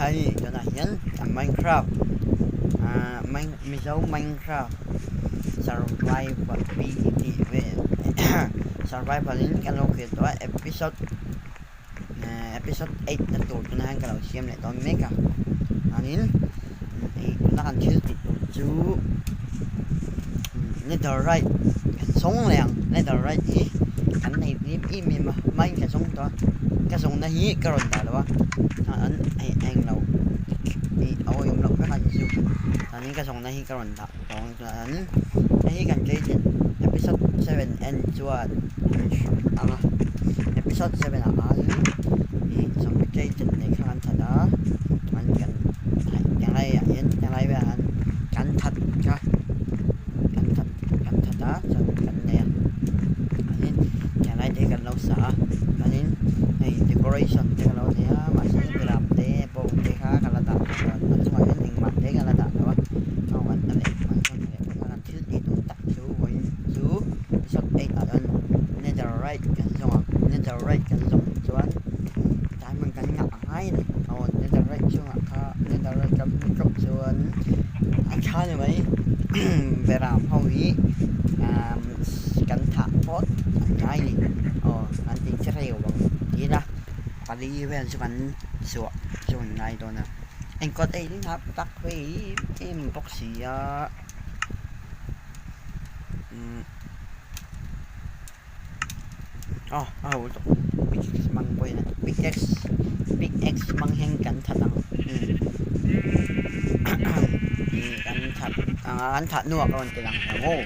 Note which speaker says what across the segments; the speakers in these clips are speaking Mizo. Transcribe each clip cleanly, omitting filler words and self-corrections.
Speaker 1: Hei tunah hian Minecraft ah Mizo Minecraft Survival tih vel survival in kan lo khel tawh a episode episode 8 na tur tunah hian ka lo siam leh dawn mek a chuanin ih tuna kan thil tih tur chu netherite kan zawng leh ang netherite hi kan nei em em em a hmain ka zawng tawh a ka zawng na hi ka rawn dah lo a an eng lo ih a awih awm loh vek a ni chu chuanin ka zawng na hi ka rawn dah tawh ang chuan hei hi kan tlei episode 7 en chuan ang a episode 7 ah khan ih zombie tlei nei kha kan that a chuan kan tiang laiah hian tiang lai velah hian kan that kha kan that kan that a chuan kan nei a chuanin tiang lai te hi kan lo sa a chuanin hei decoration te ka lo nei a mahse gram te bawng te kha ka la dah lo a a chungah hian engmah te ka la dah lo a aw kan ta leh hman chuan leh phawt a kan thil tih tum tak chu vawiin chu episode 8 ah chuan netherite kan zawng ang netherite kan zawng chuan diamond kan ngah ngai a ni aw netherite chungah kha netherite kan hmu tawp chuan a tha ni mai beram ho hi kan thah phawt an ngai a ni aw an tih che reu ang tiin a pali vel chu kan chhuah chu an ngai dawn a engkawt ei ding hap tak ve em em bawk si a umm aw a ho tawh pickaxe hmang pawhin a pickaxe pickaxe hmang hian kan that ang umm ih kan that ang a kan that hnuah ka rawn ti lang ang aw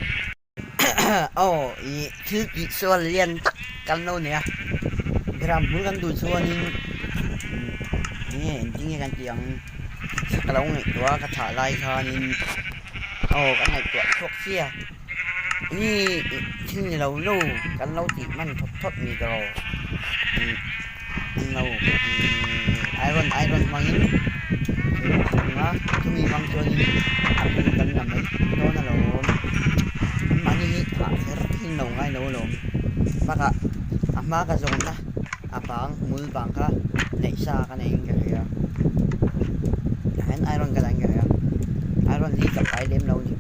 Speaker 1: aw ih thil tih sual lian tak kan lo nei a gram hmul kan duh chuanin enge engtin nge kan tih ang ka lo ngaihtuah a ka thah lai khanin aw ka ngaihtuah chhuak chiah. Ni thil ni lo lo kan lo tih hman thawt thawt ni tawh ih an lo iron iron hmangin thil a thung a chumi hmang chuanin a hming kan la mai dawn alawm anmahni hi thah kher hi an lo ngai lo alawm bakah a hma ka zawnna a bang hmul bang kha neih sa ka nei in ka hria tah hian iron ka dah in ka hria iron hi ka pai lem lo a ni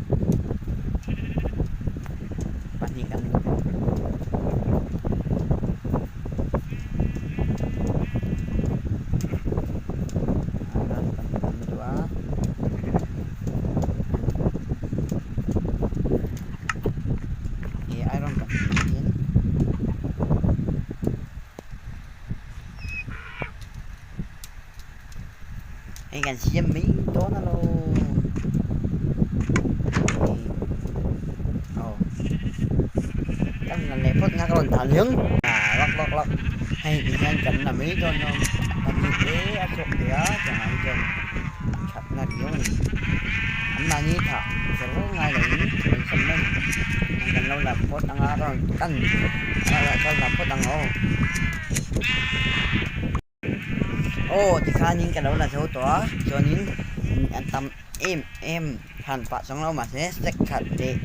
Speaker 1: pahnih kan ni iron pahnih kan duh a ih iron pahnih hian. Hei kan siam mai dawn alo aw kan la leh phawt nga ka rawn dah liang ah lawk lawk lawk hei ti hian kan la mai dawn lo pahnih te a chhuak thei a chungah hi chuan that na riau a ni an mahni thah kher ngai lo in kan sam mai a ni kan lo la phawt anga ka rawn kan ka rawn la phawt ang aw. Aw tikhanin ka lo la zo tawh a chuanin a tam em em hran pah chuang lo mahse stack khat leh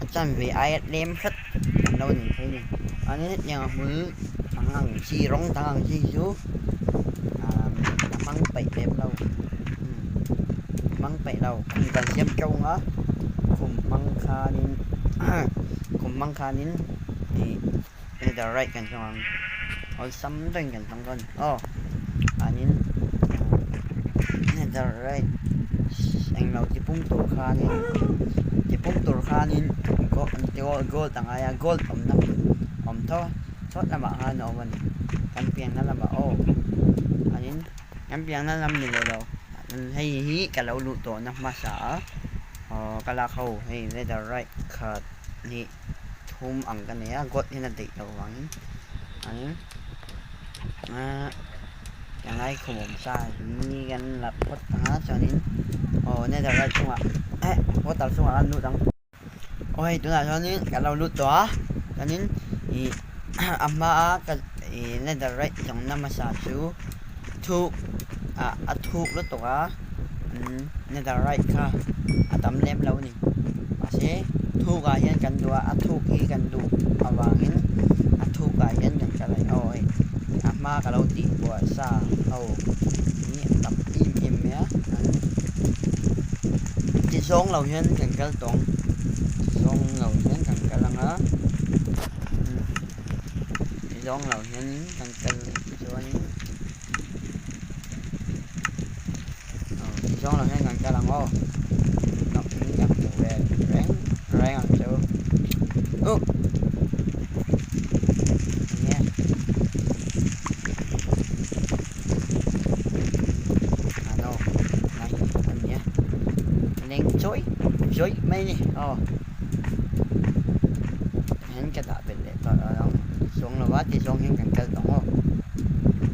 Speaker 1: a chanve aia tlem hret an lo nei thei a ni chuanin hetiang a hmul dang ang chi rawng dang ang chi chu ah a hmang peih lem lo hmang peih lo khum kan siam tawng a khum hmang khanin khum hmang khanin ih. Netherite kan hmang ang awlsam deuhin kan hmang dawn aw chuanin netherite englo ti pum tur khanin ti pum tur khanin gold a ngai a gold awmna hmun awm tho a chhuat lamah khan a awm a ni kan pianna lamah aw chuanin kan pianna lam ni leh lo hei hi ka lo luh tawhna hmasa a aw ka lak ho hei netherite khat hnih. Thum ang ka nei a gold hian a daih loh vangin an ahh ka ngai khum awm sa hi kan la phawt ang a chuanin aw netherite chungah eh water chungah khan lut ang aw hei tunah chuanin kan lo lut tawh a chuanin ih a hmaa ka ih netherite zawngna hmasa chu thuk ah a thuk lutuk a netherite kha a tam lem lo a ni. Mahse thuk ah hian kan duh a a thuk hi kan duh avangin a thuk ah hian kan kal a ni aw hei a hma ka lo tih buah sa ho hi a tam Zawng lo hian kan kal tawng. Zawng lo hian kan kal ang a. Zawng lo hianin kan kal chuanin Zawng lo hian kan kal ang aw. Min kan hmuh ve reng reng ang che u. Uh! Enge? Ano, nai a nia. Leng chawi chawi mai ni aw. Hian ka dah belh leh tawh lo ang chuang lo a ti zawng hian kan kal tawh ang aw.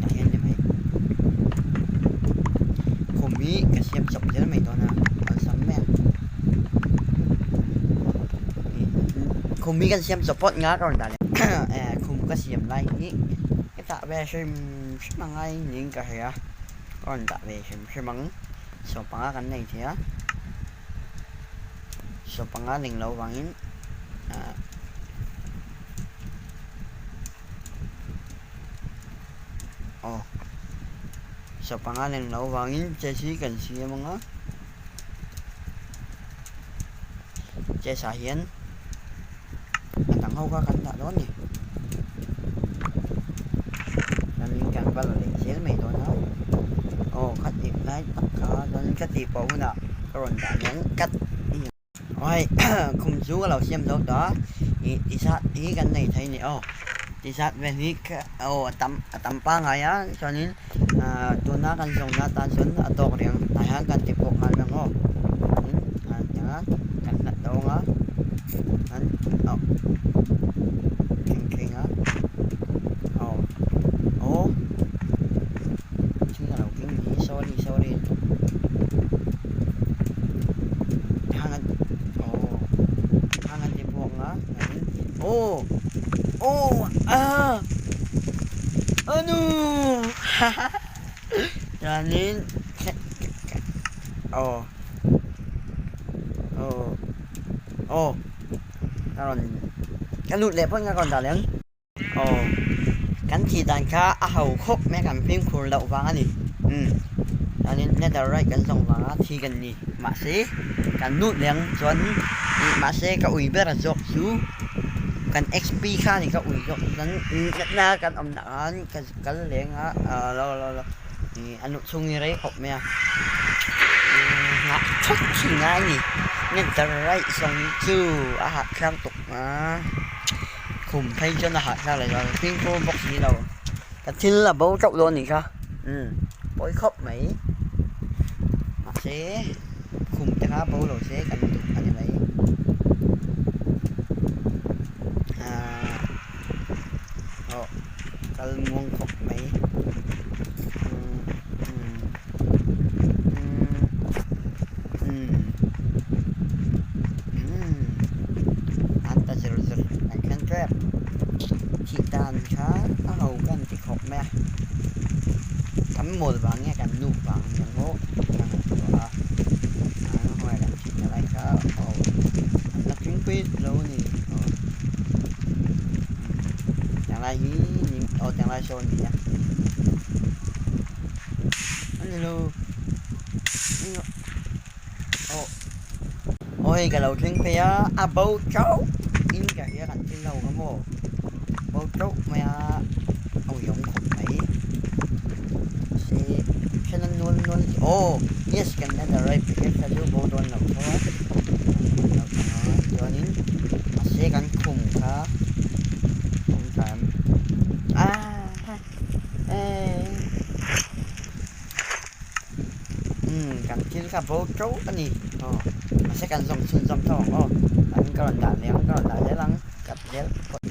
Speaker 1: Tah hian ni mai. Khum hi ka siam chawp zel mai dawn a awlsam mai ang. Khum hi kan siam chawp phawt nga ka rawn dah leh khum ka siam lai hi ka tah ve hrim hrim ang a niin ka hria ka rawn dah ve hrim hrim ang sawmpanga kan nei thei a sawmpanga ning loh vangin ah aw sawmpanga ning loh vangin chess hi kan siam ang a chess ah hian a dang ho kha kan dah dawn a ni chuanin kan va la leh zel mai dawn a aw kha tih lai tak kha chuanin ka tih pawh hunah ka rawn dah hian ka aw hei khum chu ka lo siam zo tawh a ih ti zat hi kan nei thei a ni aw ti zat vel hi aw a tam a tam pangngai a chuanin ah tuna kan zawng na tan chuan a tawk reng tah hian kan ti pawh nghal ang aw tin ah tiang a kan hlat dawng a an oh thleng thleng a aw aw thil a lo keng ni sorry sorry hang an aw hang an ti buak a aw aw ah. Anu chuanin aw aw aw ka rawn ka lut leh phawt nga ka rawn dah leh ang aw kan thih dan kha a ho khawp mai a kan fimkhur loh vang a ni umm chuanin nether right kan zawng vanga thi kan ni mahse kan lut leh ang chuan ih mahse ka ui ber zawk chu. Kan XP kha ni ka ui zawk chuan natna kan awm dah khan ka kal leng a ah lo lo lo ih a luh chhung hi rei khawp mai a nghah thawt hi ngai a ni nether raih zawng chu a hahthlak tuk a khum phei chuan a hahthlak leh lo fimkhur bawk si lo ka thil a bo teuh dawn a nih kha umm pawi khawp mai mahse. Khum te kha bo lo se kan duh a ni mai. Ahh aw kal muang khawp mai. Umm umm umm umm an ta zir zir an khen tep. Thih dan kha a ho kan ti khawp mai a. Kan mawl vang nge kan nu vang ni ang aw. Ka ngaihtuah a, an hawi lah thih na lai kha aw an la thlengpui lo a ni aw tiang lai hi aw tiang lai sawn a ni a a ni lo aw aw hei ka lo thleng phei a a bo chauh in ka hria kan thil ho kha maw bo chauh mai a a uiawm khawp mai se then a nual nual aw yes kan la the right packet kha chu bo dawn lo tho a chuanin mahse kan khum kha awm tha em ah eh. Umm kan thil kha bo teuh a ni aw mahse kan zawm chhun zawm tho ang aw an ka rawn dah leh ang ka rawn dah zel ang ka ti zel phawt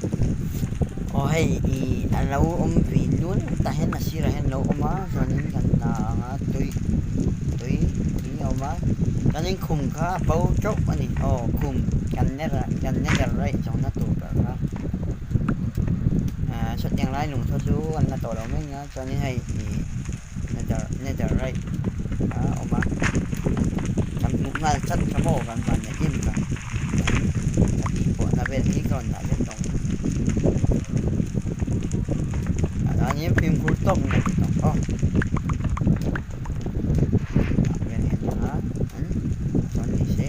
Speaker 1: aw hei ih a lo awm ve nual tah hian a sirah hian a lo awm a chuanin kan la ang a tui tui tui a awm a chuanin khum kha a bo teuh a ni aw khum kan ner kan nether raih zawhna tur ber kha ah sawtiang lai lung saw chu an la tawh lo mai nia chuanin hei ih. Nether nether right a awm a kan hmuh nghal chat kha maw kan van leh em ka a tih pawh na vel hi ka rawn dah vek tawh ang tah chuanin fimkhur tawk in ka ti tawh aw tah vel hi a ni ang a chuan ni se.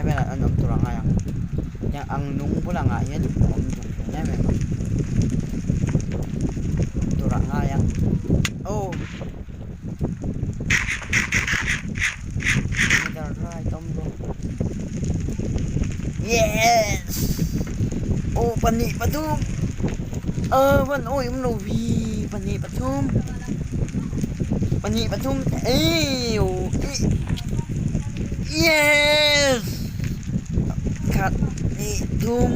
Speaker 1: velah an awm tur a ngai ang. Tiang ang lung bul angah hian a awm duh hmel em em a. Awm tur a ngai a. Aw. Netherite awm bawk. Yes! Aw 2 3. Aw van awi awm lo vi 2 3. 2 3 eww Yes! Khat hnih thum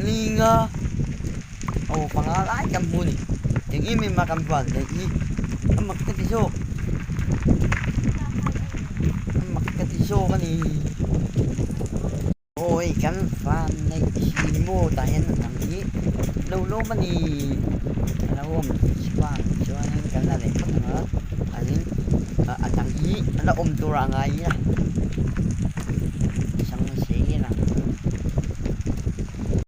Speaker 1: linga aw panga lai kan hmu a ni. Eng em em a kan van daih hi a mak ka ti zawk a mak ka ti zawk a ni. Awi kan van neih hi maw tah hian a dang hi lo lawm a ni a lo awm chuan chuanin kan la leh phawt ang a anin a dang hi a la awm tur a ngai a chang se lang.